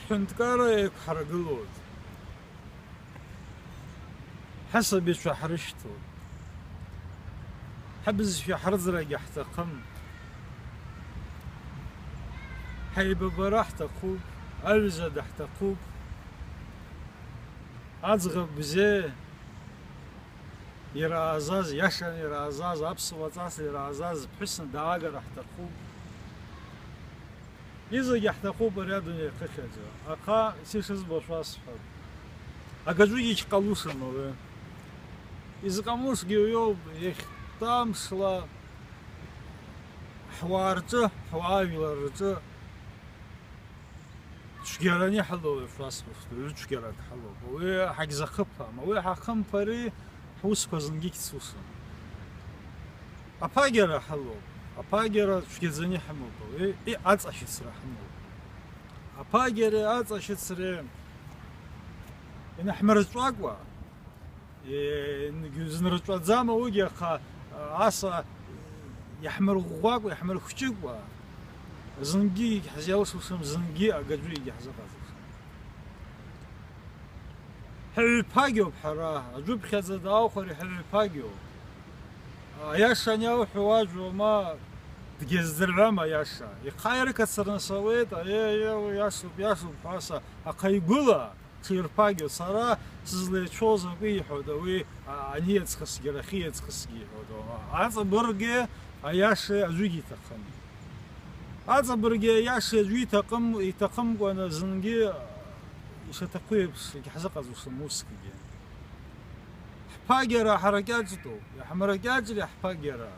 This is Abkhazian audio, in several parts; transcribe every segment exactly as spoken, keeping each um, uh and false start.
Ҳҳәынҭқарра еиқәҳаргылоит. Ҳасабицәа ҳрышьҭоуп. Ҳабызшәа ҳрыӡрагьы ҳҭахым. Ҳаибабара ҳҭахуп, аҩыза даҳҭахуп. Аӡӷаб бзиа ираазаз, иашан ираазаз, аԥсуа ҵас ираазаз ԥҳәысны даагара ҳҭахуп. Изегьы ҳҭахуп ари адунеи хыхьаӡа, аха са ишызбо шәасҳәап. Агаӡәгьы ишҟалушам ауаҩы. Изҟамлошгьы уиоуп, иахьтәамшла ҳуаа рҿы, ҳуаажәлар рҿы цәгьараны иҳалоу шәасҳәап, уаҩы цәгьарак ҳалоуп. Уи ҳагьзахыԥам, уи ҳахымԥари, ҳусқәа зынгьы ицусым. Аԥагьара ҳалоуп, аԥагьара цәгьаӡаны иҳамоуп, уи аҵашьыцра ҳамоуп. Аԥагьареи аҵашьыцреи инаҳмырҵәакәа, е, зынрыҵәаӡам аугьы, аха аса иаҳмырӷәӷәакәа, иаҳмырхәҷыкәа, зынгьы егьҳазеилшушам, зынгьы агаӡәы егьаҳзыҟаҵашам. Ҳаҩԥагьоуп ҳара, аӡәыԥхьаӡа даухари ҳаҩԥагьоуп. Аиаша аниауҳәо уажәоума, дгьаздырҩам аиаша. Ихаиркацарныс ауеит, аиеи, аиеи, уи иашоуп, иашоуп ҳәа аса, аха игәыла ҽирԥагьоу, сара сызлеицәоу закәи иҳәода, уи, а, ани иаҵхысгьы, рахьи иаҵхысгьы иҳәода. Аҵабырги аиашеи аӡәгьы иҭахым. Аҵабырги аиашеи аӡәы иҭахым, иҭахымкәаны зынгьы ишаҭаху еиԥш егьҳзыҟаҵом усгьы. Ҳԥагьара ҳаракьаҿтәуп, иаҳмаракьаҿри ҳԥагьара,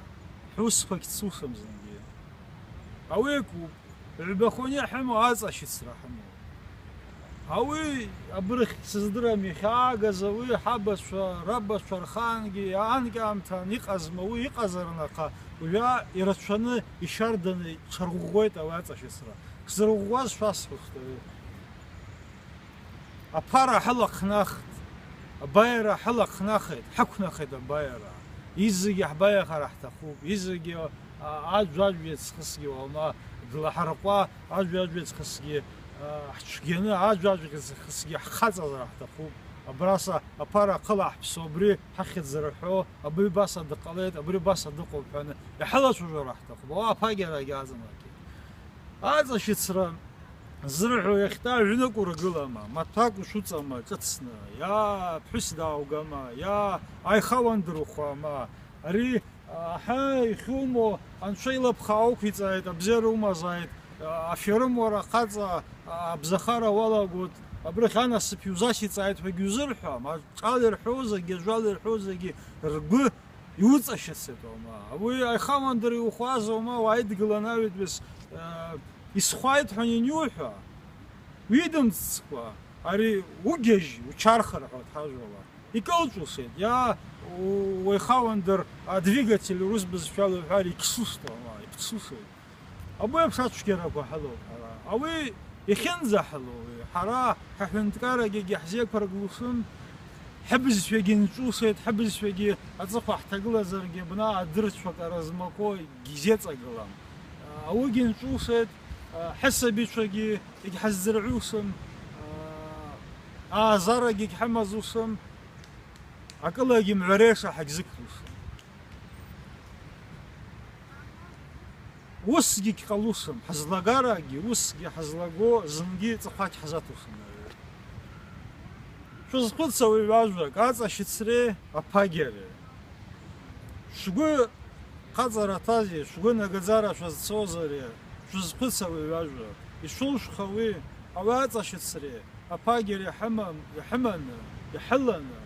ҳусқәагь цушам зынгьы. Ауеикуп, ҩбахәаны иҳамоу аҵашьыцра ҳамоуп. Ауи абырхь сыздырам, иахьаагаз ауи ҳабацәа, рабацәа рхаангьы анкьамҭан иҟазма, уи иҟазарын, аха уажәа ирацәаны, ишьарданы иҽарӷәӷәеит ауи аҵашьыцра. Шзырӷәӷәаз шәасҳәахт ауи. Аԥара ҳалахнахт, абаиара ҳалахнахит, ҳақәнахит абаиара. Изегьы ҳбаиахара ҳҭахуп, изегьы, а, аӡә-аӡә иаҵхысгьы уама, длаҳарҟәа, аӡә-аӡә иаҵхысгьы, а, ҳцәгьаны, аӡә-аӡә иаҵхысгьы ҳхаҵазар ҳҭахуп. Абраса аԥара ахыла ҳаԥсы, убри ҳахьӡ рҳәо, абри баса дыҟалеит, абри баса дыҟоуп ҳәаны иҳалацәажәара ҳҭахуп. Ауаа аԥагьарагьы аҵанакит. Аҵашьыцра зырҳәо иахьтәа ҩнык ургылама, маҭәак ушәыҵама ҿыцны, иа ԥҳәыс дааугама, иа аихауандыр ухәама, ари, аҳа, ихьумоу, анцәа илаԥха аақәиҵааит, абзиара умазааит, аферым уара, ахаҵа, абзахара уалагоит, абрахь анасыԥ иузасиҵааит ҳәагьы узырҳәам, аҿал ирҳәо зегьы, ажәал ирҳәо зегьы ргәы иуҵашьыцит, уама. Уи аихауандыр иухәаз, уама, уааидгылан аҩытәыс, э, исхәааит ҳәа аниуҳәа, уидымҵкәа, ари угьежь, учархар ҳәа дҳажәлар. Икылҵәусеит, иа у-, уаихауандыр адвигатель урыс бызшәала уҳәар, иксуст, уама, иԥсусеит. Абри еиԥш ацәгьарақәа ҳалоуп ҳара. Ауи иахьынӡаҳалоуи, ҳара ҳаҳәынҭқаррагьы егьаҳзеиқәыргылшым, ҳыбызшәагьы нҵәушеит, ҳыбызшәагьы аҵыхәа ҳҭагылазаргьы, абна адырцәа кара змақәоу егьзеиҵагылам. Ауигьы нҵәушеит, ҳасабицәагьы егьҳазӡырҩушым, аазарагьы егьҳамазушым, акылагьы мҩареиша ҳагьзықәлушым. Усгьы егьҟалушам, ҳазлагарагьы, усгьы ҳазлаго зынгьы ҵыхәак ҳзаҭошым. Шәазхәыц ауаҩажәак, аҵашьыцреи аԥагьареи. Шәгәы хаҵараҭазеи, шәгәы нагаӡара шәазцозари, шәазхәыц ауаҩажәак. Ишәылшәха уи, ауаҩы аҵашьыцреи аԥагьареи иҳамам, иҳаманы, иҳаланы,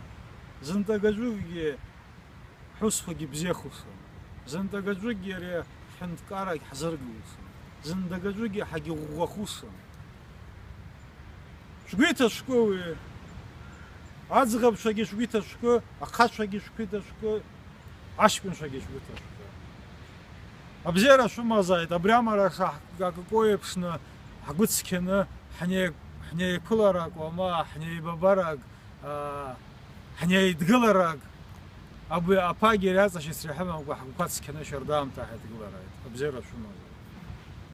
зынтәагаӡәыкгьы ҳусқәагьы бзиахәышам, зынтәагаӡәыкгьы ари ҳҳәынҭқаррагь ҳзыргылошам, зынтәагаӡәыкгьы ҳагьыӷәӷәахәышам. Шәгәы иҭацәкы уи, аӡӷабцәагьы шәгәы иҭацәкы, ахацәагьы шәгәы иҭацәкы, аҷкәынцәагьы шәгәы иҭацәкы. Абзиара шәымазааит, абри амараша ҳкакәкәо еиԥшны ҳгәы цқьаны ҳнеи-, ҳнеиқәыларак, уама, ҳнеибабарак, аа, ҳнеидгыларак, абри аԥагьа иаҵашьыцра ҳамамкәа ҳгәқәа цқьаны шьардаамҭа ҳаидгылараит. Абзиара шәымазааит.